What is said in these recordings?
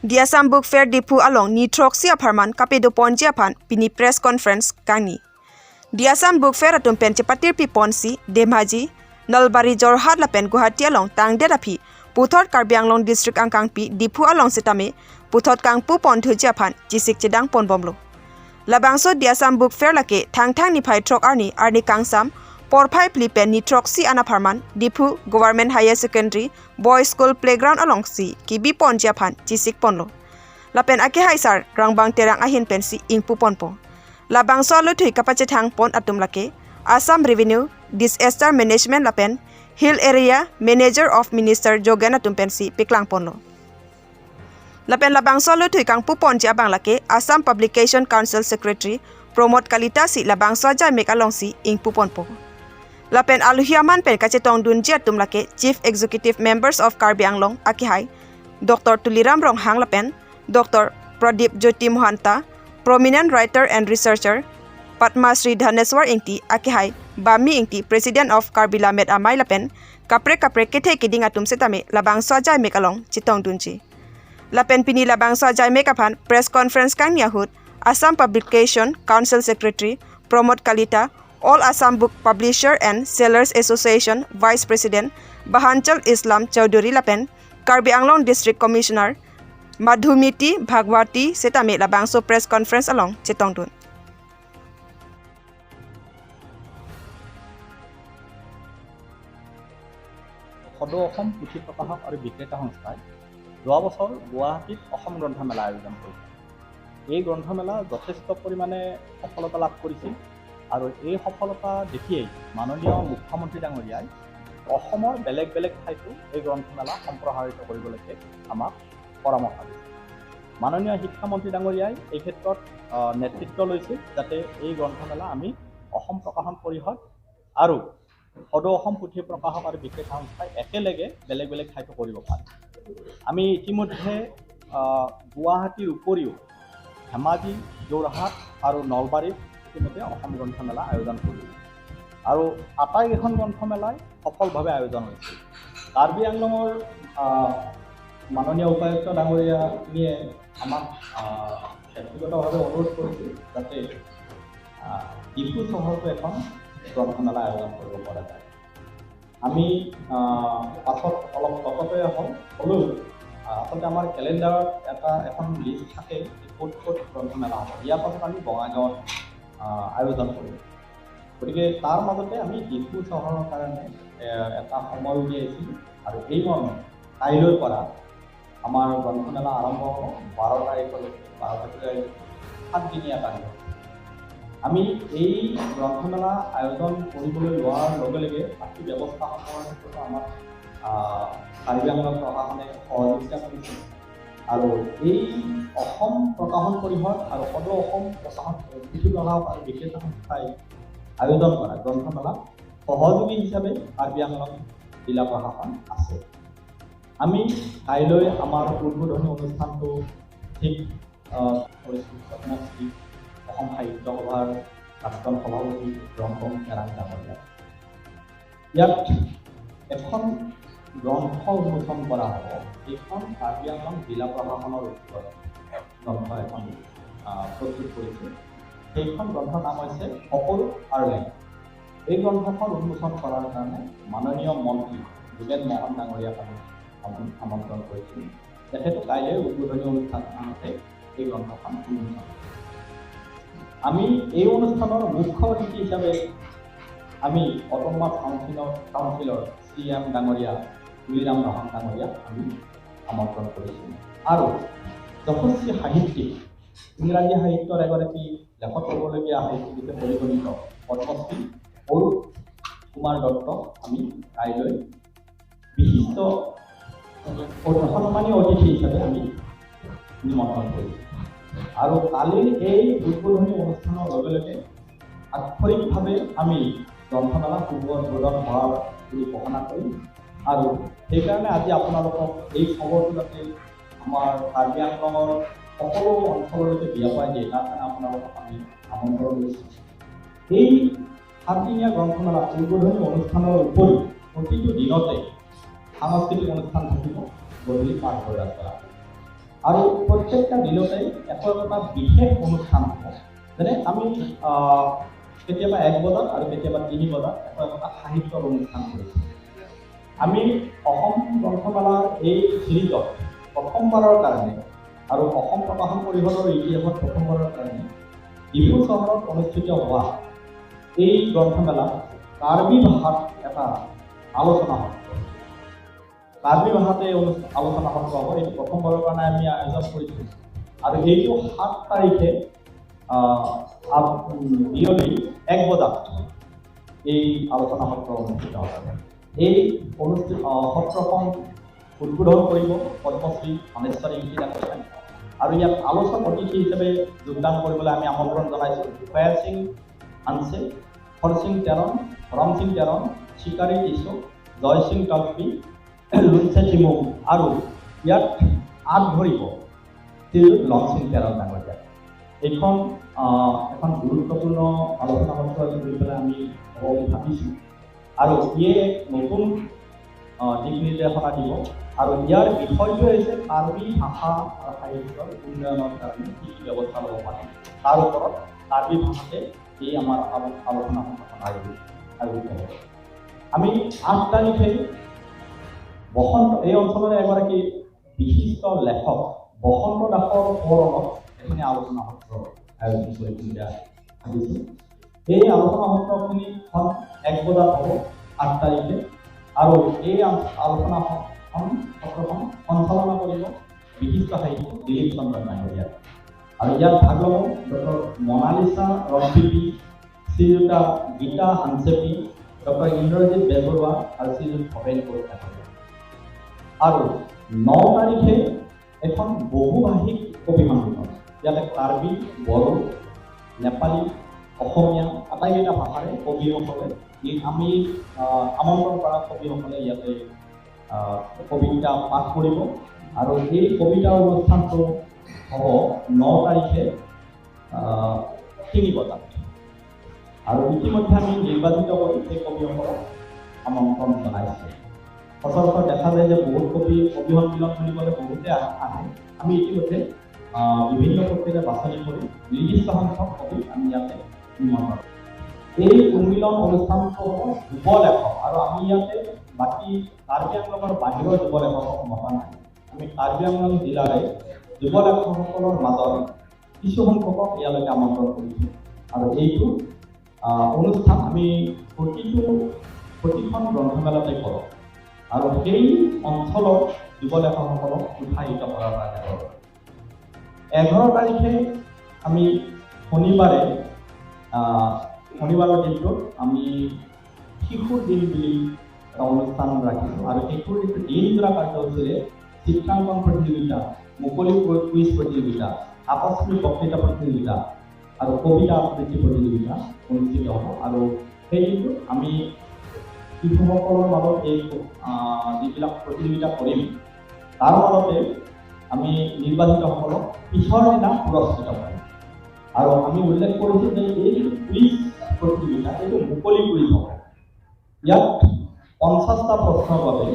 The Assam Book Fair Diphu along ni throk si apharman kapedo ponji aphan pini press conference kangni. The Assam Book Fair atum pen chepatir pi ponsi Dhemaji, Nalbari, Jorhat lapen Guwahati along tangde aphi Puthot Karbi Anglong district angkang pi Diphu along sitame Puthot kangpu pon thuji aphan chisik chidang pon bomlo. Labangso The Assam Book Fair lake thang thang ni phai throk arni arni kangsam porphai pli pen ni throk si ana pharman Diphu Government Higher Secondary Boys School playground along si kibi pon japhan chisik ponlo. Lapen ake hai sar rangbang terang ahin pen si ingpu ponpo. Labangso alu thui kapache thang pon atum lake Assam Revenue Disaster Management lapen Hill Area Manager of Minister Jogen atum pen si piklang ponlo. Lapen labangso alu thui kangpu pon jabang lake Assam Publication Council Secretary Promod Kalita si labangso jai mek along si ingpu ponpo. Lapen aluhiaman pen kachetong dun tum lake Chief Executive Members of Karbi Anglong akihai Dr. Tuliram Ronghang lapen Dr. Pradeep Jyoti Mohanta, prominent writer and researcher Padma Shri Dhaneswar Ingti akihai Bami Ingti, President of Karbi Lamet Amai lapen kapre kapre kethe kiding atum setame labang swa jai mekalong chitong dunchi. Lapen pini labang swa jai mekaphan press conference kang yahut Assam Publication Council Secretary Promod Kalita, All Assam Book Publisher and Sellers Association Vice President Bahanchal Islam Chowdhury lapen Karbi Anglong District Commissioner Madhumiti Bhagwati setame labangso press conference along chitongdun. সদৌ অসম পুথি প্ৰকাশক আৰু বিক্ৰেতা সংস্থাই যোৱা বছৰ গুৱাহাটীত অসম গ্ৰন্থমেলা আয়োজন কৰিছিল। এই গ্ৰন্থমেলা যথেষ্ট পৰিমাণে সফলতা লাভ কৰিছিল আৰু এই সফলতা দেখিয়েই মাননীয় মুখ্যমন্ত্ৰী ডাঙৰীয়াই অসমৰ বেলেগ বেলেগ ঠাইতো এই গ্ৰন্থমেলা সম্প্ৰসাৰিত কৰিবলৈকে আমাক পৰামৰ্শ দিছিল। মাননীয় শিক্ষামন্ত্ৰী ডাঙৰীয়াই এই ক্ষেত্ৰত নেতৃত্ব লৈছিল যাতে এই গ্ৰন্থমেলা আমি অসম প্ৰকাশন পৰিষদ আৰু সদৌ অসম পুথি প্ৰকাশক আৰু বিক্ৰেতা সংস্থাই একেলগে বেলেগ বেলেগ ঠাইতো কৰিব পাৰে। আমি ইতিমধ্যে গুৱাহাটীৰ উপৰিও ধেমাজি, যোৰহাট আৰু নলবাৰীত ইতিমধ্যে অসম গ্ৰন্থমেলা আয়োজন কৰিলোঁ আৰু আটাইকেইখন গ্ৰন্থমেলাই সফলভাৱে আয়োজন হৈছিল। কাৰ্বি আংলঙৰ মাননীয় উপায়ুক্ত ডাঙৰীয়াখিনিয়ে আমাক ব্যক্তিগতভাৱে অনুৰোধ কৰিছিল যাতে ডিফু চহৰতো এখন গ্ৰন্থমেলা আয়োজন কৰিব পৰা যায়। আমি পাছত অলপ তততৈয়া হ'ল, হ'লেও আচলতে আমাৰ কেলেণ্ডাৰত এখন লিষ্ট থাকে ক'ত ক'ত গ্ৰন্থমেলা হ'ব। ইয়াৰ পাছত আমি বঙাইগাঁৱত আয়োজন কৰিম। গতিকে তাৰ মাজতে আমি ডিফু চহৰৰ কাৰণে এটা সময় উলিয়াইছিলোঁ আৰু এই মৰ্মে কাইলৈৰ পৰা আমাৰ গ্ৰন্থমেলা আৰম্ভ হ'ব 12 তাৰিখলৈকে, 12 ফেব্ৰুৱাৰীলৈকে 7দিনীয়া কাৰ্যসূচী। আমি এই গ্ৰন্থমেলা আয়োজন কৰিবলৈ লোৱাৰ লগে লগে বাকী ব্যৱস্থাসমূহৰ ক্ষেত্ৰতো আমাক কাৰ্বি আংলং প্ৰশাসনে সহযোগিতা কৰিছে আৰু এই অসম প্ৰকাশন পৰিষদ আৰু সদৌ অসম প্ৰকাশন পুথি প্ৰকাশক আৰু বিক্ৰেতা সংস্থাই আয়োজন কৰা গ্ৰন্থমেলাত সহযোগী হিচাপে কাৰ্বি আংলং জিলা প্ৰশাসন আছে। আমি কাইলৈ আমাৰ উদ্বোধনী অনুষ্ঠানটো ঠিক কৰিছোঁ পদ্মশ্ৰী অসম সাহিত্য সভাৰ প্ৰাক্তন সভাপতি ৰংপং তেৰাং ডাঙৰীয়া। ইয়াত এখন গ্ৰন্থ উন্মোচন কৰা হ'ব। এইখন কাৰ্বি আংলং জিলা প্ৰশাসনৰ উদ্যোগত গ্ৰন্থ এখন প্ৰস্তুত কৰিছে। সেইখন গ্ৰন্থৰ নাম হৈছে সকলো আৰলেণ্ড। এই গ্ৰন্থখন উন্মোচন কৰাৰ কাৰণে মাননীয় মন্ত্ৰী যোগেন মহন ডাঙৰীয়াক আমি আমন্ত্ৰণ কৰিছোঁ। তেখেতো কাইলৈ উদ্বোধনী অনুষ্ঠানখনতে এই গ্ৰন্থখন উন্মোচন কৰিব। আমি এই অনুষ্ঠানৰ মুখ্য অতিথি হিচাপে আমি অট'নমাছ কাউন্সিলৰ চি এম ডাঙৰীয়া তুলিৰাম ৰহন ডাঙৰীয়াক আমি আমন্ত্ৰণ কৰিছোঁ আৰু যশস্বী সাহিত্যিক, ইংৰাজী সাহিত্যৰ এগৰাকী লেখত ল'বলগীয়া সাহিত্যিক হিচাপে পৰিগণিত পদ্মশ্ৰী অৰূপ কুমাৰ দত্তক আমি কাইলৈ বিশিষ্ট সন্মানীয় অতিথি হিচাপে আমি নিমন্ত্ৰণ কৰিছোঁ। আৰু কালিৰ এই উদ্বোধনী অনুষ্ঠানৰ লগে লগে আক্ষৰিকভাৱে আমি গ্ৰন্থমেলা শুভ উদ্বোধন হোৱাৰ বুলি ঘোষণা কৰিম আৰু সেইকাৰণে আজি আপোনালোকক এই খবৰটো যাতে আমাৰ কাৰ্বি আংলঙৰ সকলো অঞ্চললৈকে বিয়পাই দিয়ে তাৰ কাৰণে আপোনালোকক আমি আমন্ত্ৰণ কৰিছোঁ। এই 7দিনীয়া গ্ৰন্থমেলা উদ্বোধনী অনুষ্ঠানৰ উপৰিও প্ৰতিটো দিনতে সাংস্কৃতিক অনুষ্ঠান থাকিব, গধূলি 5 বজাৰ পৰা। আৰু প্ৰত্যেকটা দিনতে একো একোটা বিশেষ অনুষ্ঠান হ'ব। যেনে আমি কেতিয়াবা 1 বজাত আৰু কেতিয়াবা 3 বজাত একো একোটা সাহিত্যৰ অনুষ্ঠান কৰিছোঁ। আমি অসম গ্ৰন্থমেলাৰ এই চিৰিজত প্ৰথমবাৰৰ কাৰণে আৰু অসম প্ৰকাশন পৰিষদৰ ইতিহাসত প্ৰথমবাৰৰ কাৰণে ডিফু চহৰত অনুষ্ঠিত হোৱা এই গ্ৰন্থমেলা কাৰ্বি ভাষাত এটা আলোচনা সত্ৰ, কাৰ্বি ভাষাতে আলোচনা সত্ৰ হ'ব। এইটো প্ৰথমবাৰৰ কাৰণে আমি আয়োজন কৰিছোঁ আৰু এইটো 7 তাৰিখে বিয়লি 1 বজাত এই আলোচনা সত্ৰ অনুষ্ঠিত হ'ব। এই অনুষ্ঠিত সত্ৰখন উদ্বোধন কৰিব পদ্মশ্ৰী ধনেশ্বৰ ইংতি ডাঙৰীয়াই আৰু ইয়াত আলোচক অতিথি হিচাপে যোগদান কৰিবলৈ আমি আমন্ত্ৰণ জনাইছোঁ খয়া সিং হানছে, হৰসিং তেৰণ, ধৰম সিং তেৰণ, চিকাৰী টিছু, জয়সিং টকবি, লুনচে চিমুং আৰু ইয়াত আঁত ধৰিব শ্ৰীযুত লংসিং তেৰণ ডাঙৰীয়া। এইখন এখন গুৰুত্বপূৰ্ণ আলোচনা সত্ৰ বুলি পেলাই আমি হ'ব বুলি ভাবিছোঁ আৰু ইয়ে এক নতুন দিক নিৰ্দেশনা দিব আৰু ইয়াৰ বিষয়টোৱে হৈছে কাৰ্বি ভাষা আৰু সাহিত্যৰ উন্নয়নৰ কাৰণে কি কি ব্যৱস্থা ল'ব পাৰে তাৰ ওপৰত কাৰ্বি ভাষাতে এই আমাৰ আলোচনা সত্ৰখন আয়োজিত হ'ব। আমি 8 তাৰিখে বসন্ত এই অঞ্চলৰে এগৰাকী বিশিষ্ট লেখক বসন্ত দাসৰ সোঁৱৰণত এখনি আলোচনা সত্ৰ আয়োজন কৰিম বুলি ভাবিছোঁ। এই আলোচনা সত্ৰখিনিখন 1 বজাত হ'ব 8 তাৰিখে আৰু এই আলোচনা সত্ৰখন সঞ্চালনা কৰিব বিশিষ্ট সাহিত্যিক দিলীপ চন্দ্ৰ ডাঙৰীয়া আৰু ইয়াত ভাগ ল'ব ডক্টৰ মনালিছা ৰংপিপি, শ্ৰীযুতা গীতা হানচেপি, ডক্টৰ ইন্দ্ৰজিৎ বেজবৰুৱা আৰু শ্ৰীযুত ভৱেন কোচ ডাঙৰীয়া। আৰু 9 তাৰিখে এখন বহুভাষিক কবি সন্মিলন, ইয়াতে কাৰ্বি, বড়ো, নেপালী, অসমীয়া আটাইকেইটা ভাষাৰে কবিসকলে আমি আমন্ত্ৰণ কৰা কবিসকলে ইয়াতে কবিতা পাঠ কৰিব আৰু এই কবিতা অনুষ্ঠানটো হ'ব 9 তাৰিখে 3 বজাত আৰু ইতিমধ্যে আমি নিৰ্বাচিত কৰি সেই কবিসকলক আমন্ত্ৰণ জনাইছোঁ। সচৰাচৰ দেখা যায় যে বহুত কবি সন্মিলন বুলি ক'লে বহুতে আহে। আমি ইতিমধ্যে বিভিন্ন পত্ৰিকা বাছনি কৰি নিৰ্দিষ্ট সংখ্যক কবি আমি ইয়াতে নিমন্ত্ৰণ। এই উন্মিলন অনুষ্ঠানটো হ'ব যুৱ লেখক আৰু আমি ইয়াতে বাকী কাৰ্বি আংলঙৰ বাহিৰৰ যুৱ লেখকক মতা নাই। আমি কাৰ্বি আংলং জিলাৰে যুৱ লেখকসকলৰ মাজত কিছু সংখ্যকক ইয়ালৈকে আমন্ত্ৰণ কৰিছোঁ আৰু এইটো অনুষ্ঠান আমি প্ৰতিখন গ্ৰন্থমেলাতে কৰোঁ আৰু সেই অঞ্চলৰ যুৱ লেখকসকলক উৎসাহিত কৰাৰ কাৰণে কৰোঁ। 11 তাৰিখে আমি শনিবাৰে শনিবাৰৰ দিনটোত আমি শিশুৰ দিন বুলি এটা অনুষ্ঠান ৰাখিছোঁ আৰু শিশুৰ দিনটো দিনজোৰা কাৰ্যসূচীৰে চিত্ৰাংকন প্ৰতিযোগিতা, মুকলি কুইজ প্ৰতিযোগিতা, আকস্মিক বক্তৃতা প্ৰতিযোগিতা আৰু কবিতা আবৃত্তি প্ৰতিযোগিতা অনুষ্ঠিত হ'ব আৰু সেই দিনটোত আমি শিশুসকলৰ মাজত এই যিবিলাক প্ৰতিযোগিতা কৰিম তাৰ মাজতে আমি নিৰ্বাচিতসকলক পিছৰ দিনা পুৰস্কৃত কৰিম। আৰু আমি উল্লেখ কৰিছোঁ যে এই যিটো কুইজ প্ৰতিযোগিতা এইটো মুকলি কুইজ হ'ব। ইয়াত 50টা প্ৰশ্নৰ বাবে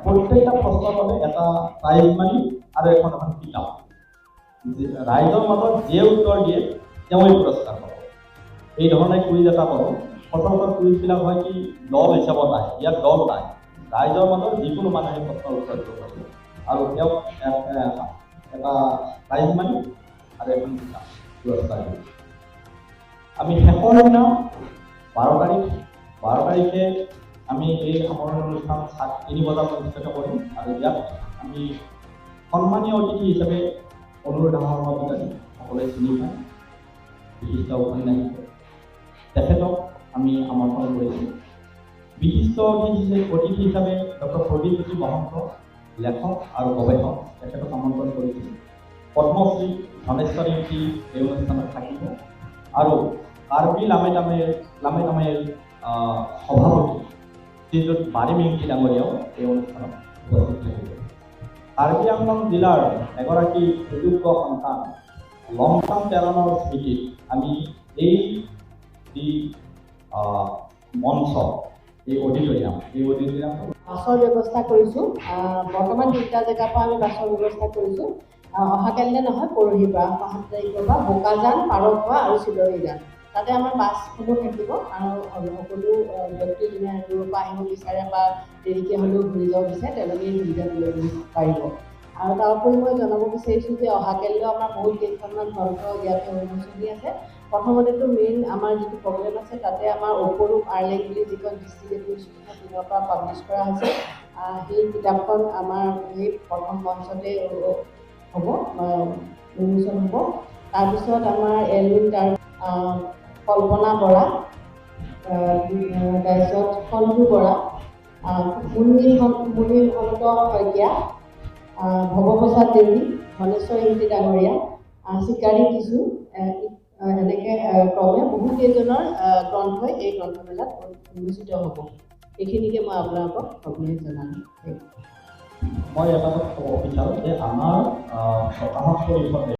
প্ৰত্যেকটা প্ৰশ্নৰ বাবে এটা প্ৰাইজ মানি আৰু এখন এখন কিতাপ, ৰাইজৰ মাজত যিয়ে উত্তৰ দিয়ে তেওঁৱেই পুৰস্কাৰ পাব। এই ধৰণে কুইজ এটা কৰোঁ। সচৰাচৰ কুইজবিলাক হয় কি দল হিচাপত আহে, ইয়াত দল নাই, ৰাইজৰ মাজত যিকোনো মানুহে প্ৰশ্নৰ উত্তৰ দিব পাৰিব আৰু তেওঁক এটা প্ৰাইজ মানি আৰু এখন কিতাপ পুৰস্কাৰ দিব। আমি শেষৰ দিনা 12 তাৰিখ, 12 তাৰিখে আমি এই সামৰণি অনুষ্ঠান 3 বজাত অনুষ্ঠিত কৰিম আৰু ইয়াত আমি সন্মানীয় অতিথি হিচাপে অনুৰাধা শৰ্মা পূজাৰী সকলোৱে চিনি পায়, বিশিষ্ট ঔপন্যাসিক, তেখেতক আমি আমন্ত্ৰণ কৰিছোঁ। বিশিষ্ট অতিথি হিচাপে ডক্টৰ প্ৰদীপ জ্যোতি মহন্ত, লেখক আৰু গৱেষক, তেখেতক আমন্ত্ৰণ কৰিছোঁ। পদ্মশ্ৰী ধনেশ্বৰ ইংতি এই অনুষ্ঠানত থাকিব আৰু কাৰ্বি লামেটামেৰ সভাপতি শ্ৰীযুত বাৰিম ইংতি ডাঙৰীয়াও এই অনুষ্ঠানত উপস্থিত থাকিব। কাৰ্বি আংলং জিলাৰ এগৰাকী সুযোগ্য সন্তান লংচাম তেৰণৰ স্মৃতিত আমি এই যি মঞ্চ, এই অডিটৰিয়াম বাছৰ ব্যৱস্থা কৰিছোঁ। বৰ্তমান 3টা জেগাৰ পৰা আমি বাছৰ ব্যৱস্থা কৰিছোঁ। অহাকালিলৈ নহয়, পৰহিৰ পৰা, 7 তাৰিখৰ পৰা বোকাজান, পাৰখোৱা আৰু চিলনীজান, তাতে আমাৰ বাছসমূহ থাকিব। আৰু সকলো ব্যক্তি যোনে দূৰৰ পৰা আহিব বিচাৰে বা দেৰিকৈ হ'লেও ঘূৰি যাব বিচাৰে, তেওঁলোকে এই সুবিধাটো ল'ব পাৰিব। আৰু তাৰ উপৰি মই জনাব বিচাৰিছোঁ যে অহাকালিলৈও আমাৰ বহুত কেইখনমান গ্ৰন্থ ইয়াতে উন্মোচনী আছে। প্ৰথমতেতো মেইন আমাৰ যিটো প্ৰগ্ৰেম আছে, তাতে আমাৰ অপৰূপ আৰলেং বুলি যিখন ডিষ্ট্ৰিক্ট এডমিনিষ্ট্ৰেশ্যনৰ পিনৰ পৰা পাব্লিছ কৰা হৈছে, সেই কিতাপখন আমাৰ সেই প্ৰথম মঞ্চতে হ'ব, উন্মোচন হ'ব। তাৰপিছত আমাৰ এলউইন তাৰ কল্পনা বৰা, তাৰপিছত সঞ্জু বৰা, মুনিল মহন্ত শইকীয়া, ভৱপ্ৰসাদ দেউৰী, ধনেশ্বৰ ইংতি ডাঙৰীয়া, চিকাৰী কিছু, এনেকৈ ক্ৰমে বহুকেইজনৰ গ্ৰন্থই এই গ্ৰন্থমেলাত উন্মোচিত হ'ব। এইখিনিকে মই আপোনালোকক সবিশেষ জনালোঁ। মই এটা কথা ক'ব বিচাৰোঁ যে আমাৰ প্ৰকাশক পৰিষদে